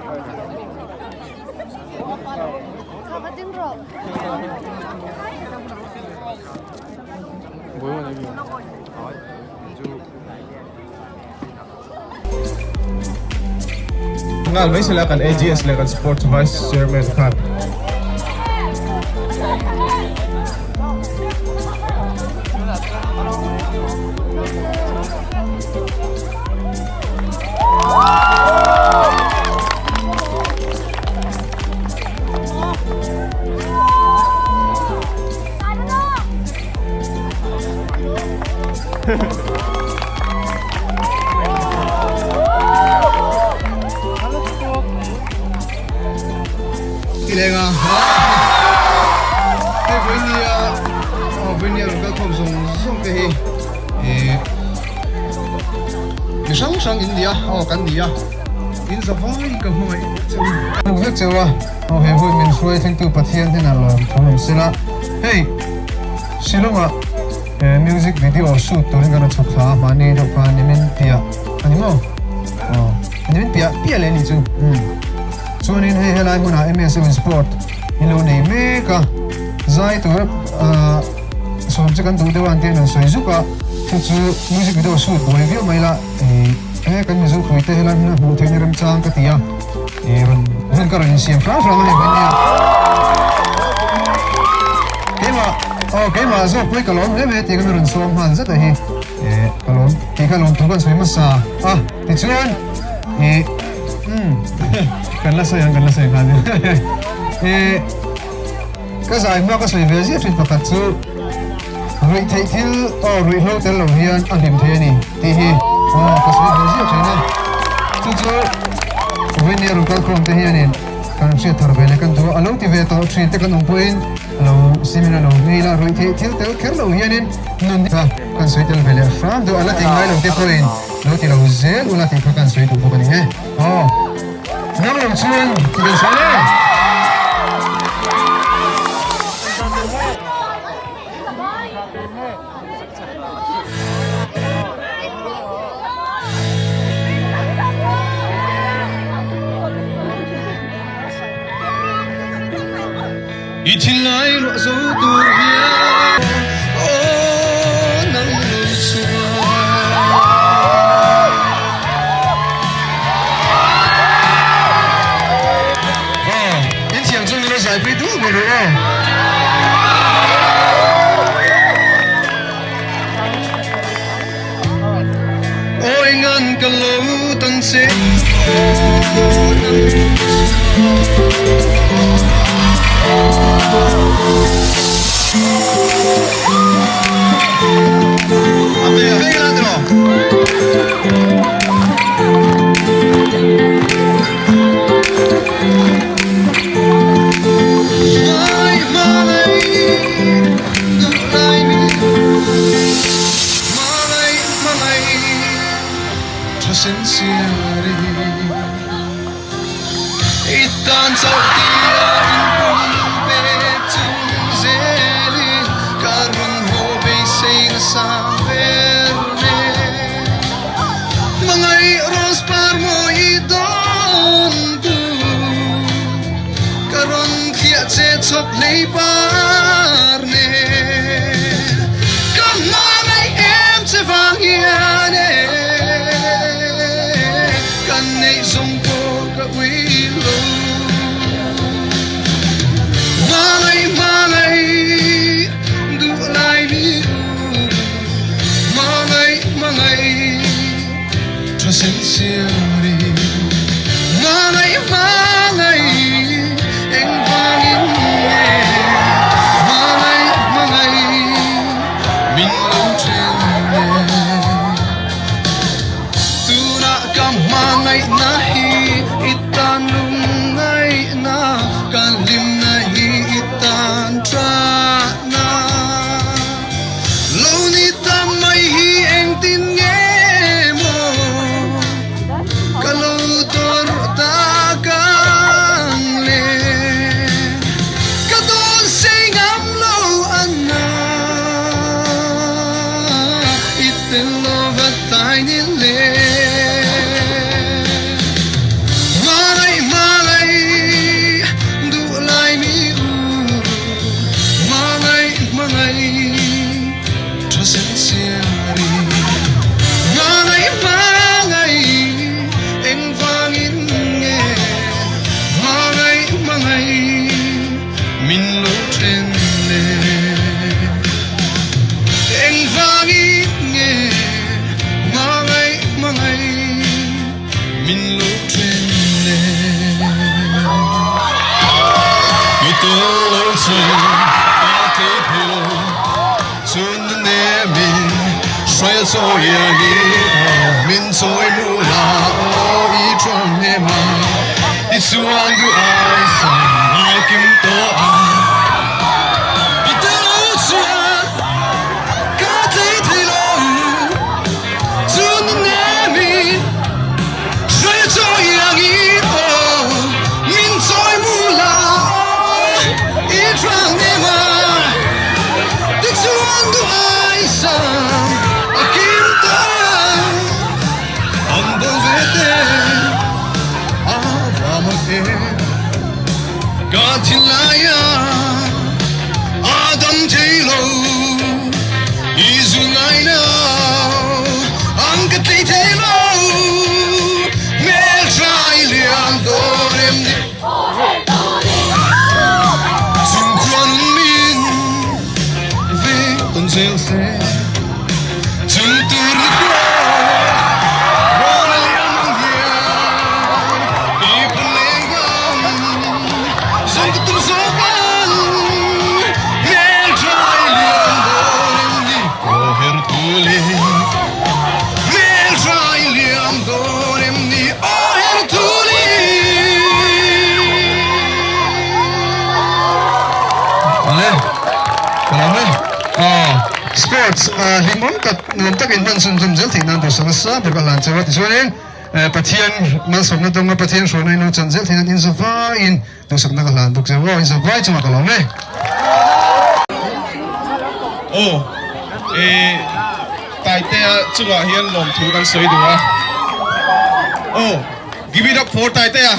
Ngal mai sela kan AGS leh kan Sports Vice Chairman khan. Tilenga hei vawinia vawinia rawn kal khawm zawng zawng te hi eh mi hrang hrang in nia aw kan ni a in zavai ka hmangaih cheu vek cheu a aw he hun min hruai thlengtu Pathian hnenah lawm thu awm sela hei Shillong ah music video shoot turin kan rawn chhuk thla a mahni deuh khan nimin piah a ni maw aw nimin piah piah leh a nih chu umm chuanin hei helai hmunah MSM sport in lo nei mek a zai tur ah sawm chu kan duh deuh a an tia an sawi zuk a chu chu music video shoot buai viau mai la ih he kan mizo pui te helai hmuna hmuh theihna remchang ka ti a ih rawn hun ka rawn insiam hrang hrang a ni mai nia. Keimah aw keimah zawk pawh hi ka lawm hle mai a tih kha mi rawn sawm nghal zet a hi eh ka lawm tih kha lawm thu kan sawi hmasa a tichuan ih umm kan la sawi ang kan la sawi nghal eh ka zai hma ka sawi ve ziah thin pakhat chu ruih theih thil aw ruihhlo tel lo hian a hlim thei a ni tih hi aw ka sawi ve ziah thin a chu chu Venia rawn kalkhawm te hianin Kan hriat thar ve leh kan duh a, a lo ti ve tawh thin te kan awm pawhin a lo simin a lo ngei la, ruih theih thil tel kher lo hianin nun kha kan sawi tel ve leh hram duh, a la ti ngai lo te pawhin lo ti lo zel ula tih kha kan sawi duh bawk a ni e. Aw, nang lo chuan ti kan sawi e. I thinlai ruah zo tur hian aw nang lo chuan. Aw, in thiam chu nilo zaipui duh mai rawh aw. Awi ngan ka lo tan che Ka rawn thliah che chawp hlei par nen Ka hmangaih em che vang hian e Kan neih zawng pawh ka ui lo Hmangaih hmangaih duh lai mi u Hmangaih hmangaih Tha sen siari Hmangaih hmangaih engvangin nge Hmangaih hmangaih min lo then nge Tunah ka hmangaihna hi i tan lungngaihna Ka hlimna hi i tan. chu ka tlei thei lo Chun na nemin hruai a chawi angin aw min chawi mu la aw i tawng hnem a i chuan duh ai sam a kim tawh a i tel lo chuan ka tlei thei lo Chun na nemin hruai a chawi angin aw min chawi mu la aw i tawng hnem a Tichuan duh ai sang a kim ta An bo ve te a va mak e Ka thinlai a a dam thei lo I zu ngai lo ang ka tlei thei lo Hmel trai lian dawn em ni Chungkhuan min ve tawn zel se Chung tur ni pawh rawn a liam ang hian I pun leng vang zawng ka tum zawk ang Hmel trai lian dawn em ni aw her tu le Hmel trai lian dawn em ni aw her tu le Ale, ka lawm e. Aw, sports hlimawm tak nuam takin hman chhunzawm zel theih nan duhsak nasa ber ka hlan cheu a. Tichuanin Pathian malsawmna dawnga Pathian hruaina in lo chan zel theih nan inzavaiin duhsakna ka hlan bawk cheu a. Aw, inzavai chungah ka lawm e. Aw, e Taitea chungah hian lawmthu kan sawi duh a. Aw, give it up for Taitea.